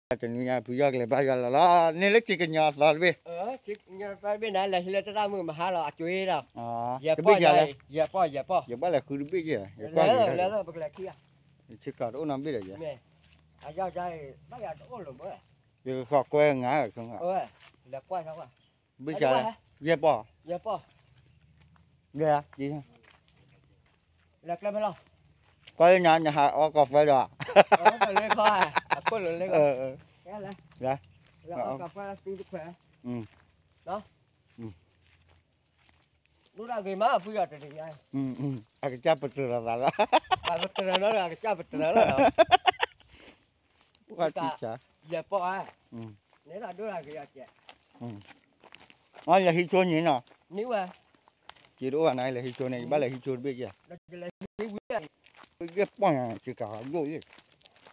တနံၤညါ ဖုယီၢ်ကလဲၤဘါယွၤလီၤလီၤ န့ၣ်လၢက့ၤကညီအသီတဘ့ၣ်, တဘ့ၣ်န့ၣ် လဲၤဟံးလၢတၢ်မုာ်မဟါလီၤ အကၠွ့ဒီး, ယဲၢ်ပီၢ်ယဲၢ်ပီၢ်, ယဲၢ်ပီၢ်လဲၤဃုတဘ့ၣ်က့ၤ, ယဲၢ်ပီၢ်လဲၤဃုတဘ့ၣ်က့ၤ, ဆ့ကၤတအိၣ်နီတဘ့ၣ်ဒီးယဲၢ်, အယီၢ်ယါ, ဘၣ်ယၤတအိၣ်လၢၤဘၣ်, ယကဃီၤကွဲငါ, လဲၤကွၢ်, ဘၣ်ယၤ, ယဲၢ်ပီၢ်, ယဲၢ်ပီၢ်, လဲၤ, လဲၤကျဲဖဲလီၤ, ကွၢ်လၢညါ ညါဟးအီကီၢ်ဖဲဒီး, လၢအီကီၢ်ဖဲသံတခွဲး, ဒိၣ်ဒၣ်ဂ့ၤမး ဖုယီၢ်တနံၤညါ, အကစၢ်ပတြၢၤလီၤသးလီၤ, ပတြၢၤလီၤ အကစၢ်ပတြၢၤလီၤ, ယဲၢ်ပီၢ်ဧါ, န့ၣ်ဒိၣ်ဒၣ်ဂ့ၤယီၢ်ကဲး, လဲၤဟံးဆိန့ၣ်နီၤ, န့ၣ်ဝဲ, က့ၤတအိၣ်ဘၣ်နၤ လဲၤဟံးဆိန့ၣ် ယဘၣ်လဲၤဟံးဆိတဘ့ၣ်က့ၤ, ယဲၢ်ပီၢ်ညါ ဆ့ကၤဒိၣ်ယဲၢ်,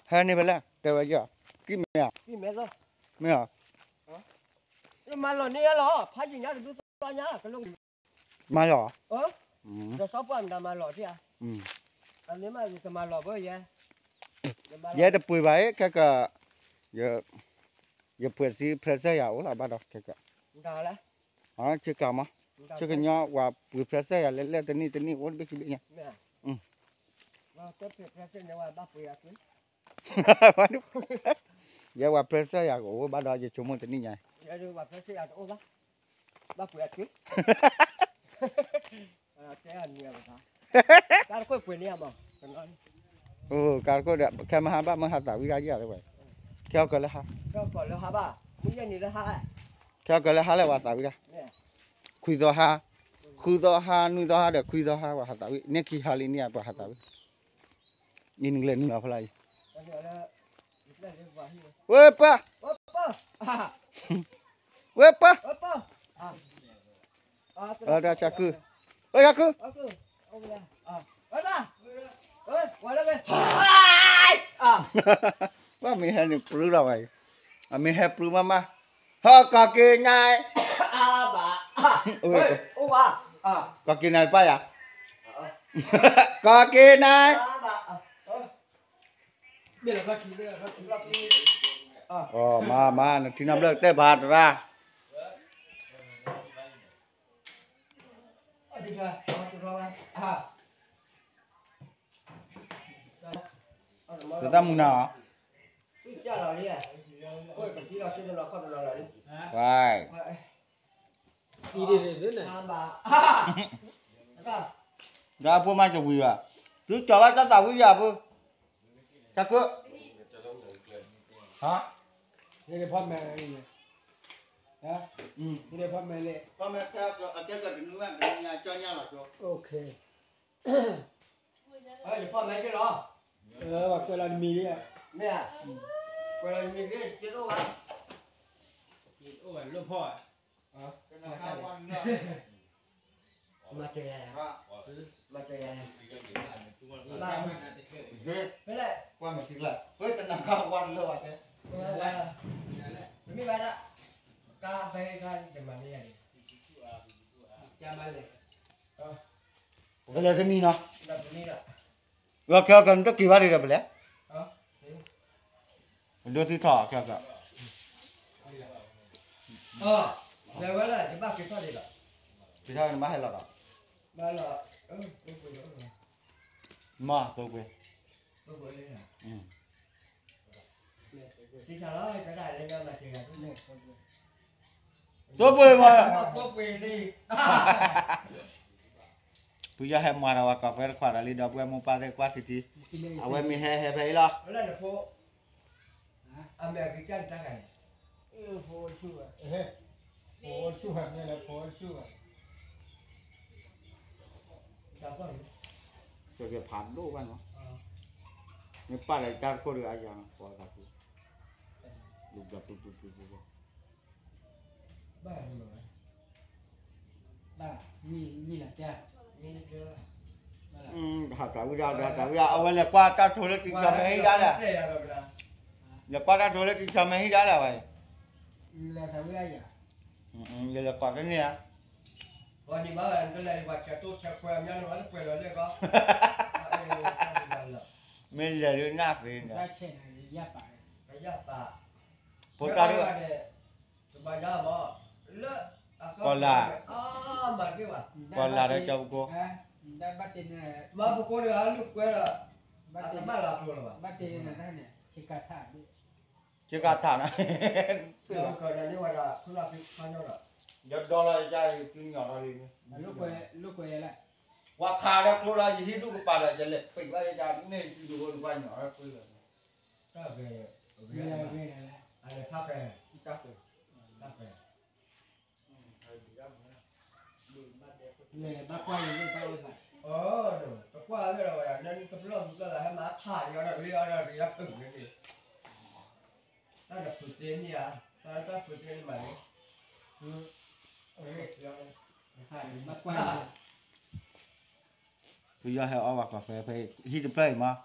ဟဲန့ၣ်ဖဲလဲၣ် တဲဝဲယီၢ်, ကံၣ်မဲာ်ဧါ, မ့ၢ်ဧါ, မၤလီၤန့ၢ်လီၤ ဖးယံာ်ညါတဒူသီညါ, မၤလီၤ, ဒီးစီၤပှၢ်မတၤမၤလီၤထံဧါ, အမ့ၢ်မးယကမၤလီၤဘၣ်ယဲ, ယဲတပှ့ၤဘၣ်အံၤ ခဲကၢၣ်, ယ, ယပှဲၤစံ pressure ယၤအိၣ်လီၤဘၣ်ဒီးခဲကၢၣ်, ဆ့ကၤမး, ဆ့ကညီဝဲပှ့ၤ pressure ယၤလဲၤလဲၤတနံၣ်တနံၣ်အိၣ်တဘ့ၣ်ခံဘ့ၣ်ညါ, ယဲဝဲ pressure ယၤကအိၣ်ဘၣ်ဒီးယဆိကမိၣ်တနံၣ်ညါ, ကါတခိၣ်ဒီး ခဲမဟါဘၣ်မ့ၢ်ဟးသးဝံၣ်ဒၣ်ယဲၢ်ဝဲ, ခဲအီၤကလၢဟါ, ခဲအီၤကလၢဟါလဲၣ်ဝဲသးဝံၣ်ဒၣ်, ခွံသီဟါ, ဃုသီဟါ နွံသီဟါဒီးခွံသီဟါ ပှၤဟးသးဝံၣ် န့ၢ်ခံဟါလံန့ၣ် ပှၤဟးသးဝံၣ်, အံၤနကလဲၤနုာ်လီၤဖဲလဲၣ်အံၤ, ဝဲပၢ်, ဝဲပၢ်, တၢ်ဆါခု, ဝဲဆါခု, ဘၣ်မ့ၢ်ဟဲန့ၣ်ပြုလီၤဝဲအံၤ, အမ့ၢ်ဟဲပြုမးမး, ဟီၣ်ကီၢ်က့ၤနၤ, ကီၢ်က့ၤနၤပၢ်ယၤ, ကီၢ်က့ၤနၤ, မၤမၤ နထံၣ်နီတဘျီတဲဖးတရၣ်, တၢ်မုာ်နၤဧါ, ဝဲ, ဒီးအဖိမးကဝံၤဘၣ်, သုကၠီၤဘၣ်တၢ်သးဝံၣ်ယၤဖိ, တၢ်ကၢ, ဟါ, ဖီမဲ, ဖီမဲလံ, ဖီမဲ, အကဲကတနွံဘၣ် တနွံညါကၠီညါလီၤကၠီ, ယဖီမဲက့ၤလီၤ, ပှၤကွဲးလီၤနမံၤလံ, မ့ၢ်ဧါ, ကွဲးလီၤနမံၤက့ၤ က့ၤတအိၣ်ဘၣ်, က့ၤတအိၣ်ဘၣ်လၢဖီဧါ, မၤစၢၤယၤ, မၤစၢၤယၤ, ဖဲလဲၣ်, ကွၢ်မ့ၢ်ထံကျါ, ပတနၤခါဝါတလၢဝဲတဲ, မ့ၢ်ဘၣ်ဒၣ်, ကါဖဲကါတမၤန့ၢ်ယၤန့ၣ်, ကါမၤလဲၣ်, ပကလဲၤတနံၤနီၤ, ခဲကနတက့ၤဘၣ်ဒံးဒီးပလဲၤ, ဒိသုထီၣ်ခဲက, က့ၤထီၣ်နဘၣ်ဟဲလီၤဒီး, မ့ၢ်သိပှ့ၤ, သိပှ့ၤမး, ဖုယီၢ်ဟဲမၤဒီးဝဲကီၢ်ဖဲတခွးဒီးလံ ဒီပုၢ်ဝဲၢ်မိၢ်ပၢ်သ့ၣ်ကွၢ်တၢ်လံဒီး အဝဲမ့ၢ်ဟဲဟဲဖဲအံၤလီၤ, အဝဲမ့ၢ်ဟဲဟဲဖဲအံၤလီၤ, ကဲဖးဒိၣ်ဘၣ်နီၤ, မ့ၢ်ပာ်လီၤတၢ်တခိၣ်ဒီးအယၤနီၤ ပှၤသးခု, ဒ်ပူၤပူၤပူၤပူၤပူၤ ဟးသးဝံၣ်ဒၣ် ဟးသးဝံၣ်ဒၣ် အဝဲလဲၤကွၢ်တၢ်ထိးလၢတံၤဆီမဲဟံၣ်ဒၣ်လဲာ်, လဲၤကွၢ်တၢ်ထိးလၢတံၤဆီမဲဟံၣ်ဒၣ်လဲာ်ဝဲ, လဲၤလဲၤကိးတန့ၢ်ဧါ, မ့ၢ်လဲၤလၢနၢ်သ့န့ၣ်, ပယၢ်ပာ် ဖိသၣ်ဒိၣ်, ကီၤလၤ, ကီၤလၤဒီးကၠီပကိၢ်, ဆ့ကၤထးန့ၣ်, ယဒီလီၤယကၢ်ယကၠီညီဒီး, ပှၤခးဒီးကျိလီၤ ယဟံၣ်ဒူၣ်ကပၤဒီး ယလဲၤပံးဘၣ်ယကၠီန့ၣ် ယဒူၣ်ဝဲပှၤညီဒီးကျိလီၤ, တၢ်ဃဲၤ, တၢ်ဃဲၤ, တၢ်ဃဲၤ လဲၤဘၣ်ကွၢ်လၢတၢ်အိၣ်သး, တကွၢ်လၢဝဲ နတပလီၢ်သူပလီၢ်သး ဟဲမၤထးလံအီၤဒီး လံအီၤဒီး ယၤဖုၣ်န့ၣ်, တၢ်ဒီးဖုၣ်သ့န့ၣ်ဧါ, တၢ်လၢတၢ်ဖုၣ်သ့န့ၣ်မးန့ၣ်, ဖုယီၤဟဲအီၣ်ဝဲကီၢ်ဖဲ ဖဲဟံၣ်တဖျၢၣ်အံၤမး,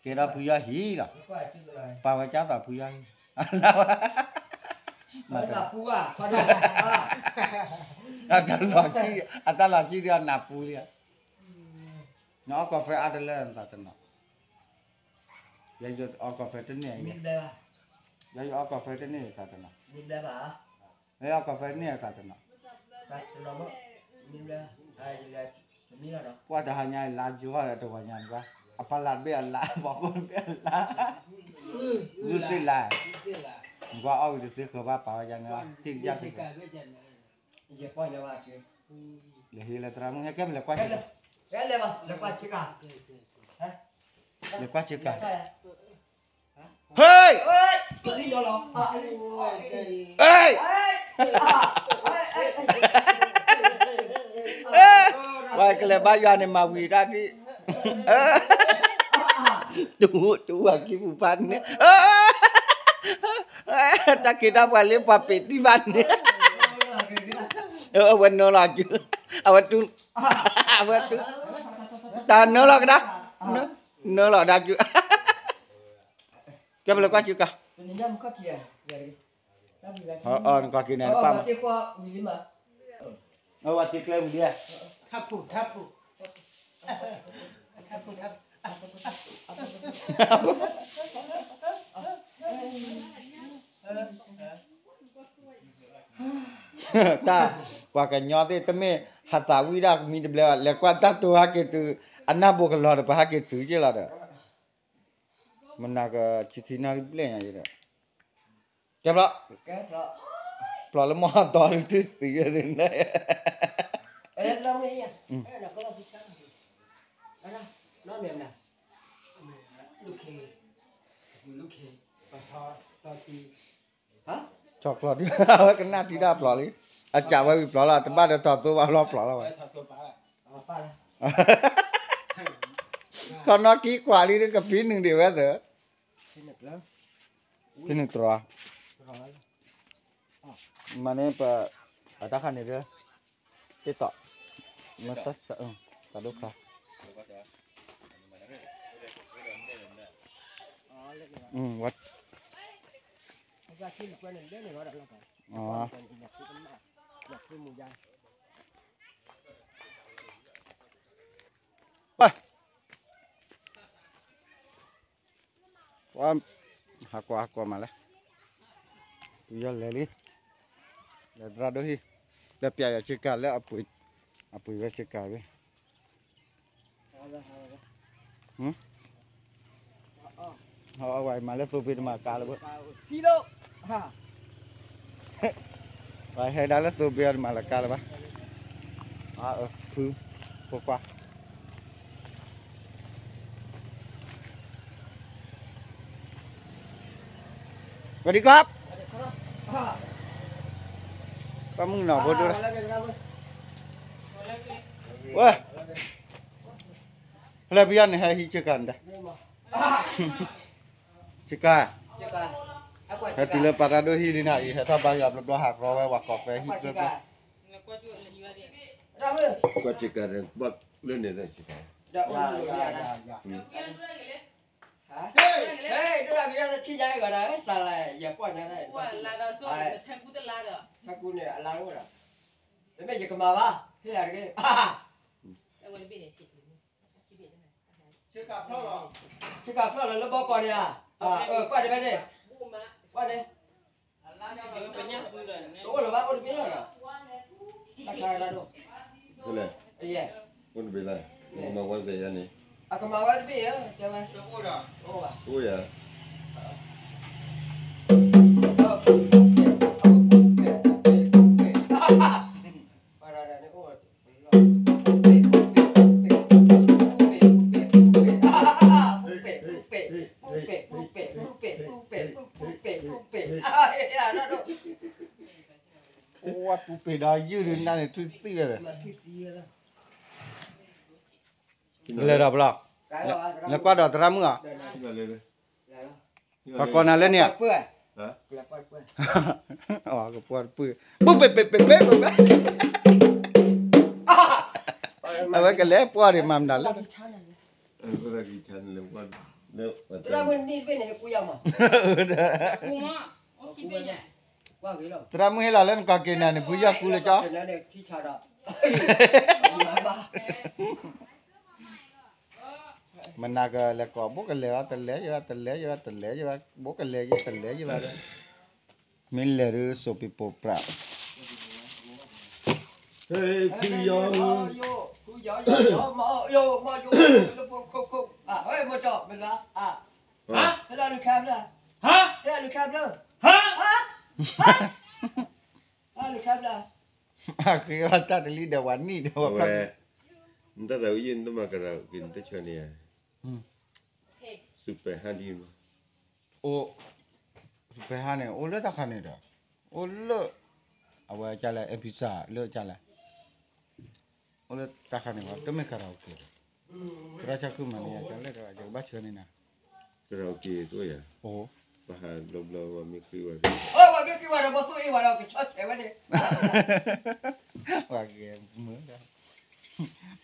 ကဲဒီးဖုယီၤဟံၣ်လီၤ, ပာ်ဝဲကၢ်သိးဖုယီၤဟံၣ်, အတၢ်လီၢ်ခံ, အတၢ်လီၢ်ခံဒီးနၢ်ပူၤလံ, နအီၣ်ကီၢ်ဖဲအါတလၢနသးတနီၤ, ယအီၣ်ကီၢ်ဖဲတန့ၢ်, ယအီၣ်ကီၢ်ဖဲတန့ၢ်သးတနီၤ, ယအီၣ်ကီၢ်ဖဲတန့ၢ်သးတနီၤ, ပှၤတဟါညါလါကၠိဒီးတဝီညါန့ၣ်ကွၢ်, အဖီလာ်တဘ့ၣ်အလါ ပှၤကိးတဘ့ၣ်အလါ, ဂုၢ်သ့ၣ်လါ, နကွၢ်အီၣ်ဝံၤတသ့ဃၢၤဘၣ်ပာ်ဝဲယါန့ၣ်လီၤ ဟ့ၣ်ကယၢ်သ့ဃၢၤ, လဲၤဟ့ၣ်လၢသရၣ်မုၣ် ဟဲကဲပလဲၤကွၢ်ဆ့ကၤ, လဲၤကွၢ်ဆ့ကၤ ဟ့ၣ်, ဟ့ၣ်, ဝဲကလဲၤဘါယွၤန့ၣ်မၤဝံၤတၢ်ဒ်, တူၢ်တူၢ်ဝဲကံပူၤဖးန့ၣ်, တၢ်က့ၤတၢ်ပှၤလၢပှၤပ့ၤတံၢ်ဘၣ်န့ၣ်, အဝဲနၢလီၤက့ၤ, အဝဲတူၢ်, အဝဲတူၢ်, တၢ်နၢလီၤကဒါ, နၢလီၤဒါက့ၤ ကဲပလဲၤကွၢ်စ့ကၤ, နကီၢ်က့ၤန့ၣ်, အဝဲတ့ကျဲဝံၤလံ, တၢ်, ပှၤကညီသ့ၣ်တမ့ၢ်ဟးသးဝံၣ်ဒၣ်မံတဘျဲဘၣ်, လဲၤကွၢ်တၢ်တိၤဟဲက့ၤတုၤ, အနၢ်ဘိးကလီၤဒီးပဟဲက့ၤတုၤက့ၤလီၤဒီး, မနၤကဆံခံနၣ်ရံၣ်ဘျဲၣ်ညါဒီး, ကဲဘျီ, ပျီလၢမီၢ်တီၤလၢသုသံန့ၣ်, ဆီၣ်ကျီဒုး အဝဲကနၣ်ထံတၢ်ပျီလံ, အစးဝဲဝံၤပျီလီၤ, တဘၣ်ဒီးထီၣ်သိဘၣ်လီၤပျီလီၤဝဲ, ခီနီၣ်ကံကွၢ်လံဒီးကဖံနုာ်ဒံးဝဲသၢ, ဖံနုာ်တြီၤ, မ့ၢ်န့ၣ်ပ, အတၢ်ခါန့ၣ်ဒီး, တ့တီ, မ့ၢ်, တၢ်ဒိၣ်ခါ, ဝဲ ဝဲ, ပှၤ, ဟးကွၢ်ဟးကွၢ်မးလဲၣ်, ပယီၤလဲၤလံ, လဲၤသရၣ်ဒိၣ်ဟံၣ်, လဲၤပျးယၤစ့ကၤလၢအပှ့ၤ, အပှ့ၤဝဲစ့ကၤဝဲ ဟါ, အဝဲမၤလၢသိဘ့တမၤကါလၢၤဘၣ်, ပှၤဟဲဒၣ်လၢသိဘ့အီၤတမၤလၢကါလၢၤဘၣ်, ဖု, ဖိခွါ สวัสดีครับ, ပှၤမုၢ်နီၤဖိဒိၣ်, ဝဲ, ဖဲလဲၣ်ပယီၤန့ၣ်ဟဲဟံးစ့ကၤန့ၣ်, စ့ကၤ, ဟဲတုၤလၢပှၤတၢ်ဒိၣ်ဟံၣ်လံနၤအံၤ ဟဲထီၣ်ဘါယွၤဘျီဘျီဟးရီဝဲပှၤကီၢ်ဖဲဟံၣ်ဘျီဘျီ, ကွၢ်စ့ကၤ, လၢန့ၣ်, ဟဲ, ဟဲ, ဒိၣ်လၢကယီတထံၣ်ညါအံၤဂီၤဒၣ် စးလၢယပှၢ်ညါတၢ်, ထကူန့ၣ် အလါအိၣ်ဒီး, တမ့ၢ်ယကမၤဘၣ်, ဟ့ၣ်ယၤတဂ့ၤ, ဆ့ကၤဖျီၣ်လီၤလၢဘီကီးန့ၣ်ဧါ, ကွၢ်န့ၣ်ဖဲန့ၣ်, ကွၢ်န့ၣ်, တအိၣ်လၢၤဘၣ် အိၣ်တဘ့ၣ်လီၤနီၤ, တၢ်ခါတၢ်ဒိၣ်, ဖဲလဲၣ်, အိၣ်တဘ့ၣ်လၢ, မၤဝဲစဲးယါန့ၣ်, အကမၤဝဲတဘ့ၣ်ဧါ, တဲဝဲ, အိၣ်ယၤ, အိၣ်ဝဲပူၤပ့ၤဒီးယုၢ်ဒုးနၤန့ၣ် ထူသံဝဲ, လဲၤဒီးပလီၢ်, လဲၤကွၢ်ဒီးသရၣ်မုၣ်ဧါ, ပှၤကိးနၤလၢန့ၣ်ဧါ, ကပှၢ်တပှၢ်, ပူၤပ့ၤပ့ၤပ့ၤပ့ၤပ့ၤ, အဝဲကလဲၤပှၢ်ဒံးမၤမနုၤလဲၣ်, သရၣ်မုၣ်န့ၣ်တဘ့ၣ်န့ၣ် ကူယၤမး, သရၣ်မုၣ်ဟ့ၣ်လီၤလၢနကီၢ်က့ၤနၤန့ၣ် ဘုရားကူလၢကၠီ, မနၤကလဲၤကိးဘိကလဲၤအီၤ တလဲၤယဘၣ် တလဲၤယဘၣ် တလဲၤယဘၣ် ဘိကလဲၤယ တလဲၤယဘၣ်, မ့ၢ်လဲၤဒုးစိာ်ပံၤပိာ်ပြး, ဟဲ, ဖုယီၤ, ဖုယီၤ, မီၤယိၤ, မီၤယိၤ, ခိၣ်ခိၣ်, ဟဲ, မီၤကၠီ, မလါ, ဟဲလီၤလူၤခါဖျၢၣ်, ဟဲလီၤလူၤခါဖျၢၣ်, ဟဲလီၤလူၤခါဖျၢၣ်, အဃ့ဘၣ်တၢ်တလံဒီးဝဲနံၣ်ဒီးဝဲ, နတၢ်သးဝံၣ်ယုၢ် နတမၤကရၤက့ၤ နတဆၢန့ၣ်ဧါ, စူးပဲဟါဒ်မး, အိၣ်, စူးပဲဟါန့ၣ် အိၣ်လၢတၢ်ခါန့ၣ်ဒီး, အိၣ်လၢ, အဝဲကလဲၣ် အဲၣ်ပံစၢ်လၢကလဲၣ်, အိၣ်လၢတၢ်ခါန့ၣ် တမ့ၢ်ကရၤအိၣ်က့ၤဒီး, ကရၤဆၢခုမးန့ၣ် ကလဲၣ်ဒီး ယကဘၣ်ဆၢန့ၣ်နၤ, ကရၤအိၣ်က့ၤတအိၣ်ယၤ, ပဟးဘျီဘျီဝဲမ့ၢ်ဃ့ဝဲ, ဝဲမ့ၢ်ဃ့ဝဲဒီး ဘီသိၣ်အ့ၣ်ဝဲဒီး ကဆီဆဲးဝဲန့ၣ်, ဝဲဂဲၤမုာ်ဒီး,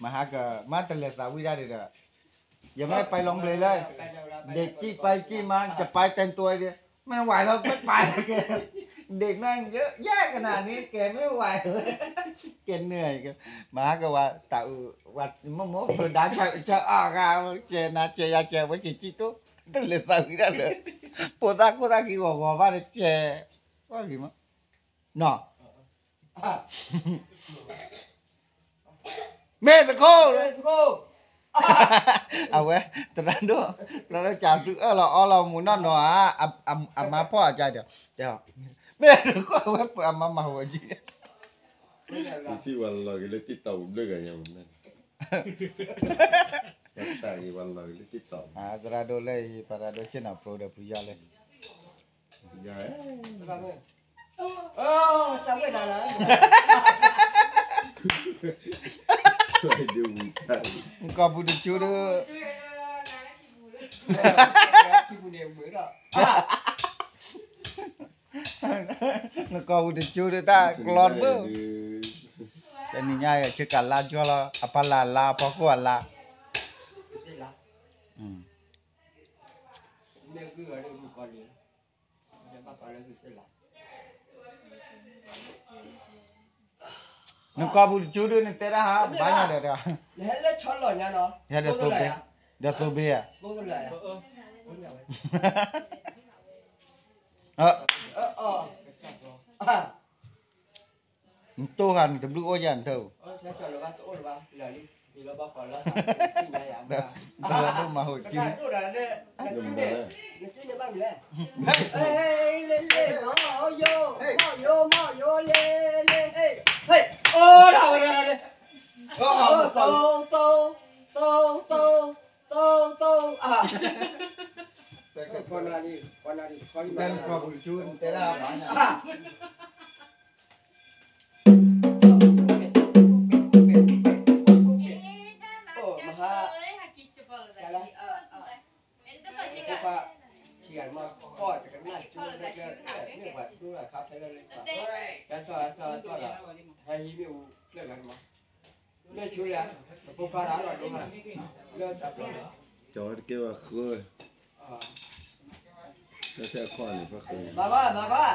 မဟါက, မ့ၢ်တလဲၤသးဝံၣ်ဒၣ်ဒံးဒီး, ယမ့ၢ်ပဲလီၤဘျ့လၢ, ဒ့ၣ်ကံၣ်ပဲကံၣ်မး ကပဲတဲတိဒီး, မ့ၢ်ဝဲလီၤ မ့ၢ်ပဲ, ဒ့ၣ်မ့ၢ်ယဲကနၤန့ၣ် ကဲမ့ၢ်ဝဲ, ကဲနၢၤ, မဟါကဝၤတၢ်အုး, ဝၤမိၢ်မိၢ်ဖိဒါဆၢအီၣ်ဂၤ, ကဲနၤကဲယၤကဲဝဲက့ၤကံၣ်တိ, တလဲၤသးဝံၣ်ဒၣ်လၢ, ဖိသၣ်ခိၣ်သၣ်ဂ့ၤဂီၤဂီၤဘၣ်ဒီးကဲ, ဝဲဂ့ၤမး, နီၢ် မ့ၢ်သကိး, အဝဲ, သရၣ်ဒိၣ်, သရၣ်ဒိၣ်ကးသုအၢၣ်လီၤအီလီၤမူးနီၢ်နီၢ်ဧါ, အမါဖီၣ်အကါဒီး, မ့ၢ်သကိးအဝဲပှၤအမါမၤဝဲကံၣ်, ထံၣ်ဝဲလီၤက့ၤလၢတံၢ်တီၢ်ပူၤဘျၢၣ်ဂၤညါမး, သရၣ်ဒိၣ်လၢအံၤ ပှၤသရၣ်ဒိၣ်ဆ့ၣ်နီၤပျိဒီးပူၤယီၤလၢ တၢ်ဝဲၢ်နၤလၢ ကီၢ်ပူၤတကၠိဒီး ခံပူၤန့ၣ်မုာ်ဒီး နကီၢ်ပူၤတကၠိဒီးတၢ်ကျီတဘၣ်, တနံၤညါဆ့ကၤလါကၠီလီၤ အပၢ်လၢ်အလါ အဖီခိၣ်အလါ နကီၢ်ပူၤတကၠိဒီး နတဲတၢ်ဟးဘၣ်ညါဒီးတဂၤ, ဟဲဒီးသိဘ့ၣ်, ဒီးသိဘ့ၣ်ဧါ, နတိၢ်ဃာ်နတဘျုးအိၣ်ယၤနထၢၣ်, တလၢဘၣ်မၤဟိၣ်ကံ, ကၠီတကဲဝဲဃၢ, လၢထဲအခီၣ်န့ၣ် ဖဲဃၢန့ၣ်, မၤဘၣ်, မၤဘၣ်, မၤဘၣ်,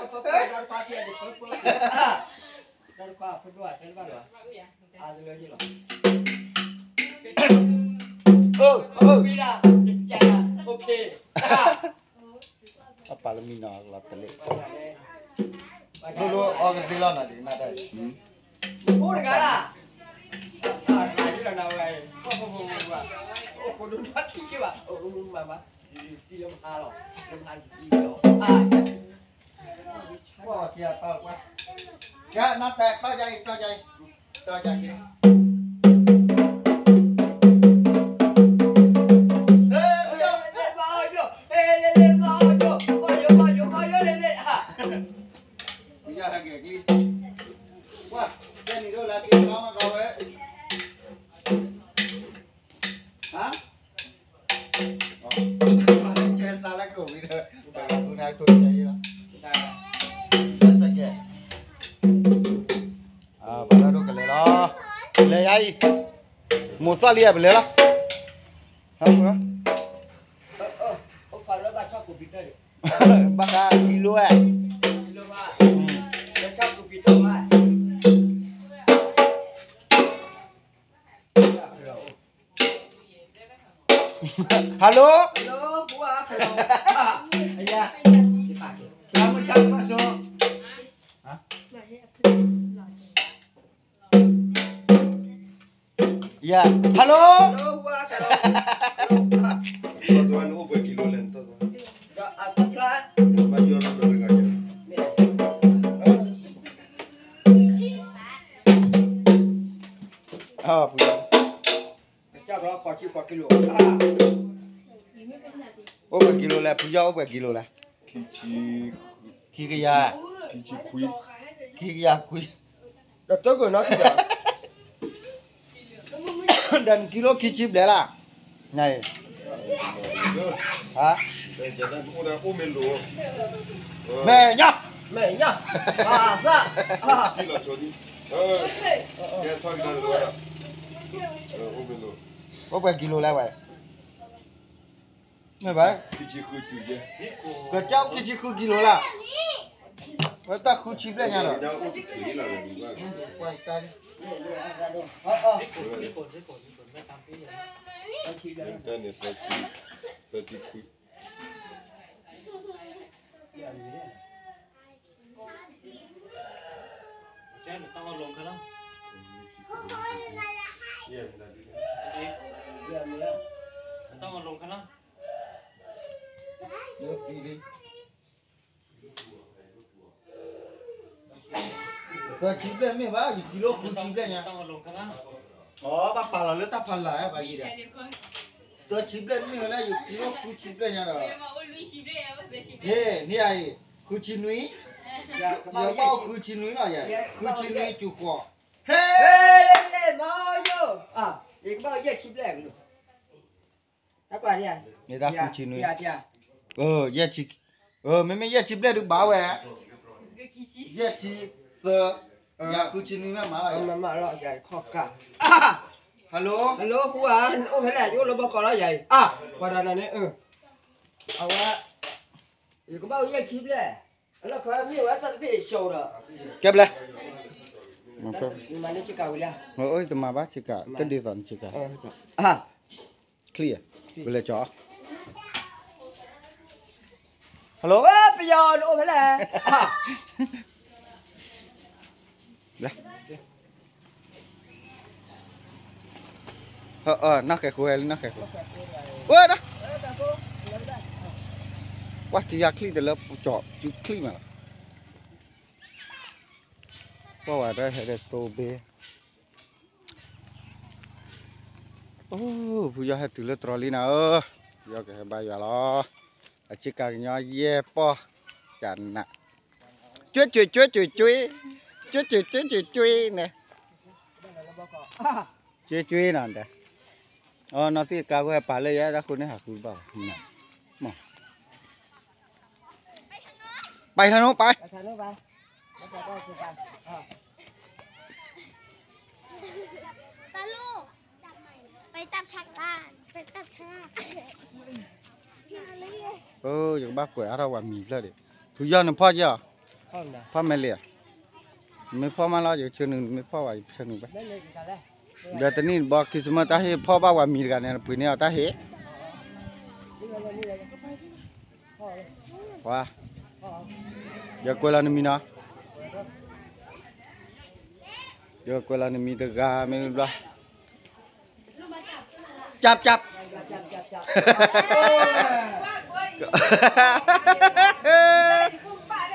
ဒီတခွါဖဲဒီတခွါဖဲဒီတခွါဖဲဒီတခွါဖဲဒိၣ်တဲတဘၣ်လီၤ. အါတလၢယ့ၢ်လီၤ. အိၣ် အိၣ် အပာ်လၢမံနီၤလီၤတလ့ၣ်. ဒိၣ်ဒိၣ်အီကသ့လီၤနီၤဒ်နတၢ်. အိၣ်တဂၤလၢ်. အိၣ်ဒိၣ်ထီၣ်ထံၣ်က့ဘၣ်. အိၣ်မၤဘၣ်. သံလၢမဟါလီၤ. လၢမဟါလီၤ. ကွၢ်ဝဲက့ၤအပၢ်ကွၢ်. ကဲ နတဲ တီၢ်ယၤအံၤ တီၢ်ယၤအံၤ တီၢ်ယၤက့ၤ. ယၤဟဲက့ၤက့ၤ ကွၢ် ကဲနံၤဒိၣ်လၢက့ၤ မၤမၤကီဝဲ ဟါ ကဲစးလၢကိးဝံၤဒီး ပှၤကသူနၤတိၢ်ကဲယလီၤ. လၢစကဲ ပှၤလၢဒိၣ်ကလဲၤလီၤ. ကလဲၤယၤအံၤ မိၢ်သီၣ်လံယၤ ပလဲၤလီၤ. ဟါ ဘၣ်ဃးကံလိဝဲ Hello. Hello. Yeah. Hello. Hello. အိၣ်ပှဲၤကံလိလဲၣ် ဖုယီၢ် အိၣ်ပှဲၤကံလိလဲၣ်. ခံကယၤ, ခံကယၤခွံ, ဒီးနကံလိခံဆံဘျဲၣ်လၢ်, နအံၤ, ဟါ, မဲာ်ညါ, မဲာ်ညါ, ဘၣ်ဆၣ်, အိၣ်ပှဲၤကံလိလဲၣ်ဝဲ မ့ၢ်ဘၣ်, ကစၢ်အိၣ်ခံဆံဃုကံလိလၢ်, ဝဲတၢ်ဃုဆံဘျဲၣ်ညါဒီး, သၢဆံဘျဲၣ်မ့ၢ်ဘၣ် ယကံလိဃုဆံဘျဲၣ်ညါ, အဘၣ်ပာ်လီၤလၢတၢ်ဖးလၢ်ဘၣ်ယံၤဒီး, သၢဆံဘျဲၣ်မ့ၢ်ဝဲလၢယကံလိဃုဆံဘျဲၣ်ညါဒီး, န့ၣ်, န့ၣ်အံၤ, ဃုဆံနွံ, ယဘၣ်အိၣ်ဃုဆံနွံလီၤယဲ, ဃုဆံနွံစူၤဃီၤ, ဟဲ, ယကဘၣ်အိၣ်ယဲၢ်ဆံဘျဲၣ်, ယတၢ်ဃုဆံနွံ, ယဲၢ်ဆံ, မ့မ့ၢ်ယဲၢ်ဆံဘျဲၣ်ဒုးဘၣ်ဝဲ, ယဲၢ်ဆံသၢ, ယဃုဆံနွံမ့ၢ်မးလီၤ, မ့ၢ်မးလီၤ, ယခီၣ်ကၢ်, hello, hello, ဃူဧါ, နအိၣ်ဖဲလဲၣ် ယအိၣ်လၢဘီကီးလီၤယၤအံၤ, ပှၤဒီးနၤန့ၣ်, အဝဲ, ယကဘၣ်အိၣ်ယဲၢ်ဆံဘျဲၣ်, အလီၢ်ခီမ့ၢ်ဝဲတၢ်တဘ့ၣ်အံၤစိးဒီး, ကဲဘျဲၣ်, တမၤဘၣ်ဆ့ကၤ, တဒ်သိးနဆ့ကၤ, clear, ပလဲၤကၠီၤ, hello, ပယီၤနအိၣ်ဖဲလဲၣ်, နီၢ်ဃဲၤဃူဝဲလံ နီၢ်ဃဲၤဃူ, ဝဲဒီး ကွၢ်တံၤယၤချံၣ်တလၢကၠီၤစုချံၣ်မးလီၤ. ကွၢ်ဝဲဒၣ်ဟဲဒီးတိဘ့ၣ်. အိ ဖုယီၢ်ဟဲတုၤလၢတြီၤလံနၤဧၢ, ဖုယီၢ်ကဟဲဘါယွၤလီၤ. အဆ့ကၤကညီယဲၢ်ပီၢ်, ကနး, ကၠွ့ကၠွ့ကၠွ့ကၠွ့ကၠွ့, ကၠွ့ကၠွ့ကၠွ့ကၠွ့ကၠွ့န့ၣ်, ကၠွ့ကၠွ့နီၤတဲ, အနီၢ်သံၣ်အကါကွၢ်ပာ်လၢယဲတၢ်ဃိန့ၣ်ဟးဃုဘၣ်, ပာ်ထါနိပာ် ယကဘၣ်ကွဲးအါထီၣ်ဝဲမံၤဖျၢၣ်ဒံး, ဖုယီၢ်နဖီၣ်က့ၤအီၤ, ဖီၣ်မဲာ်လံဧါ, မ့ၢ်ဖီၣ်မးလီၤ ယကဆၢနုာ်, မ့ၢ်ဖီၣ်ဝဲယဆၢနုာ်ဘၣ်, ဒီးတနံၣ်တဘီ Christmas တၢ်ဟ့ၣ်ဖီၣ်ဘၣ်ဝဲမံၤတဂၤန့ၣ် ပှ့ၤန့ၢ်အီၤတၢ်ဟ့ၣ် ပှၤ, ယကွဲးလီၤနမံၤနီၤ, ယကွဲးလီၤနမံၤတဂၤမ့ၢ်ဘျီ, ကၠပ်ကၠပ်,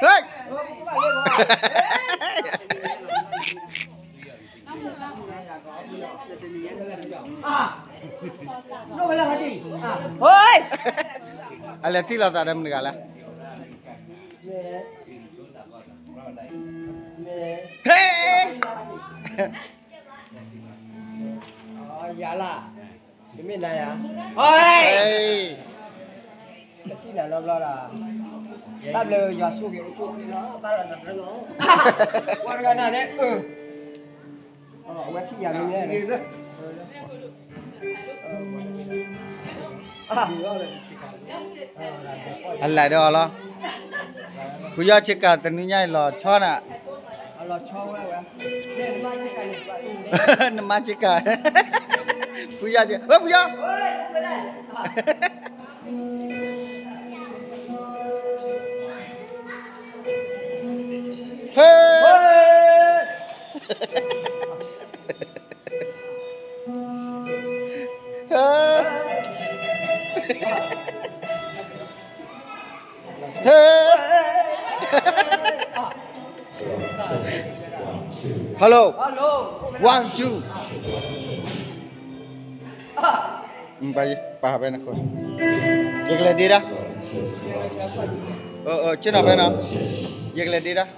ဟ့ၣ် အလဲၤထံၣ်လိာ်သးဒီးမတၤတဂၤလဲၣ်, ဟ့ၣ် ယၤလၢ်, တမ့ၢ်နၤယၤ, ဟ့ၣ် ပထံၣ်နၤလီၤဘျီလီၤ, တၢ်ဘျုးယွၤဆိၣ်ဂ့ၤအိၣ်ဆူၣ်အိၣ်ချ့လီၤ, ဘၣ်လီၤနၤလီၤ, ပှၤတဂၤနၤန့ၣ်, အဝဲထံၣ်ယၤမ့ၢ်န့ၣ် အလဲၤဒီးအီၤလီၤ, ဖုယီၢ်ဆ့ကၤတနံၤညါအံၤလီၤဆီနၤ, နမါဆ့ကၤ, ဖုယီၢ်ဆ့, ဝဲဖုယီၢ် ဟ့ၣ် ဟ့ၣ် ဟ့ၣ် Hello, one, two, ပာ်ဖဲန့ၣ်, ယကလဲၤဒ့ဒၣ်, ဆ့ၣ်နီၤဖဲန့ၣ်, ယကလဲၤဒ့ဒၣ်.